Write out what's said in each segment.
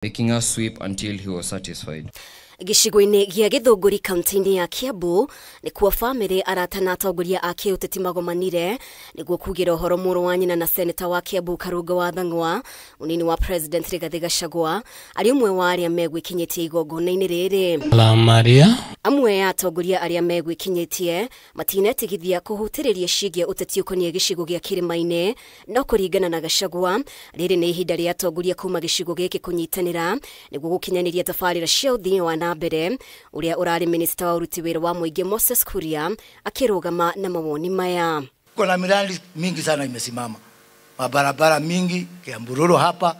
Making us sweep until he was satisfied. Gĩcigo-inĩ gĩa Gĩthũngũri kaunti-inĩ ya Kiambu nĩkuo bamĩrĩ, arata na atongoria a kĩũteti magomanire nĩguo kugĩra ũhoro mũrũ wa nyina na seneta wa Kiambu Karungo wa Thang'wa, mũnini wa President Rigathĩ Gachagua, arĩ ũmwe wa arĩa megwĩkinyĩtie igongona-inĩ rĩrĩ. La Maria. Amwe a atongoria arĩa megwĩkinyĩtie matinetigithia kũhutĩrĩria ciĩgiĩ ũteti ũkoniĩ gĩcigo gĩa kĩrĩma-inĩ, no kũringana na Gachagua rĩrĩ nĩ ihinda rĩa atongoria kuma gĩcigo gĩkĩ kũnyitanĩra nĩguo gũkinyanĩria tabarĩra cia ũthii wa na mbere. Ũrĩa ũrarĩ minista wa ũruti wĩra wa mũingĩ Moses Kuria akĩrũgama na mawoni maya. Kuna miradi mingi sana imesimama, mabarabara mingi Kiambururu hapa,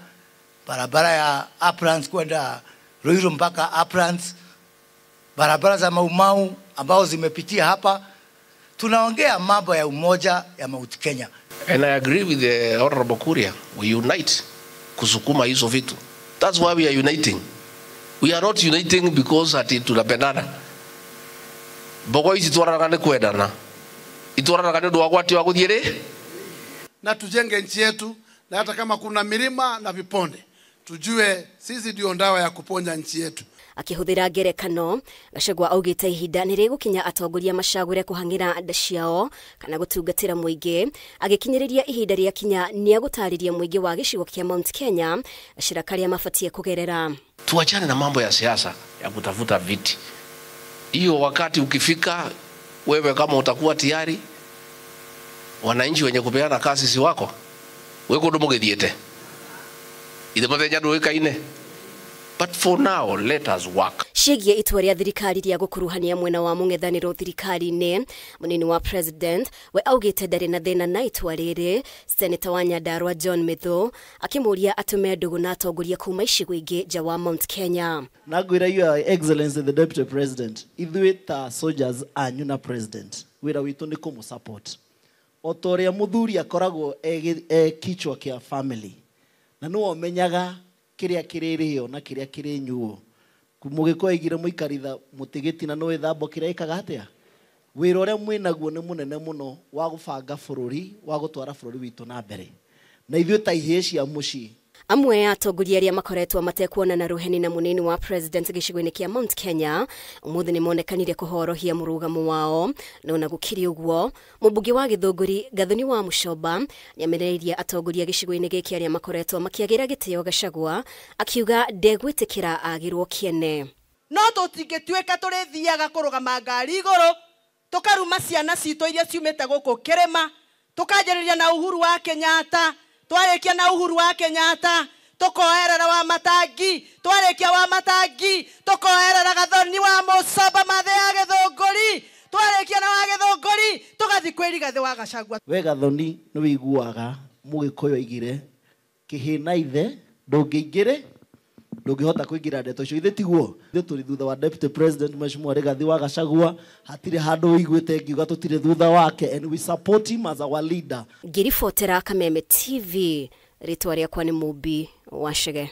barabara ya Uplands kwenda Ruiru mpaka Uplands, barabara za Maumau ambao zimepitia hapa. Tunaongea mambo ya umoja ya Mount Kenya. And I agree with the Honorable Kuria. We unite kusukuma hizo vitu. That's why we are uniting. We are not uniting because ati tunapendana. Mbogo ici twaranaga nĩ kwendana. Itwaranaga nĩ ũndũ wa gwati wa gũthiĩ rĩ? Na tujenge nchi yetu, na hata kama kuna milima na viponde, tujue sisi ndio ndawa ya kuponya nchi yetu. Akĩhũthĩra ngerekano, Gachagua augĩte ihinda nĩ rĩgũkinya atongoria macagũre kũhang'ĩra nda ciao kana gũtungatĩra mũingĩ. Agĩkinyĩrĩria ihinda rĩa kinya nĩ agũtarĩria mũingĩ wa gĩcigo kĩa Mount Kenya gacĩra karĩa mabatiĩ kũgerera. Tuachane na mambo ya siasa ya kutafuta viti. Hiyo wakati ukifika, wewe kama utakuwa tayari, wananchi wenye kupeana kazi si wako. Wewe kundu mugithiete. Ithe muthenya ndũĩkaine. But for now, let us work. Ciĩgiĩ itua rĩa thirikari rĩa gũkuruhania mwena wa mũng'ethanĩro thirikari-inĩ, mũnini wa President we augĩte ndarĩ na thĩna na itua rĩrĩ. Seneta wa Nyandarua John Methu akĩmũria atũme ndũgũ na atongoria kuma icigo ingĩ nja wa Mount Kenya. Na ngwĩra Your Excellency the Deputy President, ithuĩ ta soldiers anyu na President, wĩra witũ nĩ kũmũ support. O ta ũrĩa mũthuri akoragwo e kichwa kĩa family, na nĩwe ũmenyaga kĩrĩa kĩrĩrĩo na kĩrĩa kĩrĩnyuo. Mũgĩkũyũ aigire mũikaritha mũtĩ gĩtina nĩ wĩthambo kĩrĩa ĩkaga atĩa? Wĩra ũrĩa mwĩnaguo nĩ mũnene mũno wa gũbanga bũrũri, wa gũtwara bũrũri witũ na mbere. Na ithuĩ ta ihĩĩ cia mũciĩ. Amwe a atongoria arĩa makoretwo matekuonana rũheni na mũnini wa President gĩcigo-inĩ kĩa Mount Kenya ũmũthĩ nĩ monekanire kũhorohia mũrũgamo wao. No na gũkĩrĩ ũguo, mũmbunge wa Gĩthũngũri Gathoni wa Mũcomba nĩamenereirie atongoria gĩcigo-inĩ gĩkĩ arĩa makoretwo makĩagĩra gĩtĩo Gachagua, akiuga ndegwĩtĩkĩra agĩrwo kĩene. No tũtingĩtuĩka tũrĩthiaga kũrũgama ngari igũrũ, tũkaruma ciana citũ iria ciumĩte gũkũ kĩrĩma, tũkanjĩrĩria na Uhuru wa Kenyatta, twarĩkia na Uhuru wa Kenyatta, tũkoerera wa Matangi, twarĩkia wa Matangi, tũkoerera Gathoni wa Mũcomba Mathe ya Gĩthũngũri, twarĩkia na wa Gĩthũngũri, tũgathiĩ kwĩ Rigathĩ wa Gachagua. We Gathoni nĩ wĩiguaga mũgĩkũyũ aigire kĩhĩ na ithe ndũngĩingĩre, ndũngĩhota kũingĩra ndeto icio. Ithe tiguo, ithuĩ tũrĩ thutha wa Deputy President Mheshimiwa Rigathĩ wa Gachagua, hatirĩ handũ ũiguĩte ngiuga tũtirĩ thutha wake, and we support him as our leader. Ngĩribotera Kameme TV, rĩtwa rĩakwa nĩ Mũmbi wa Chege.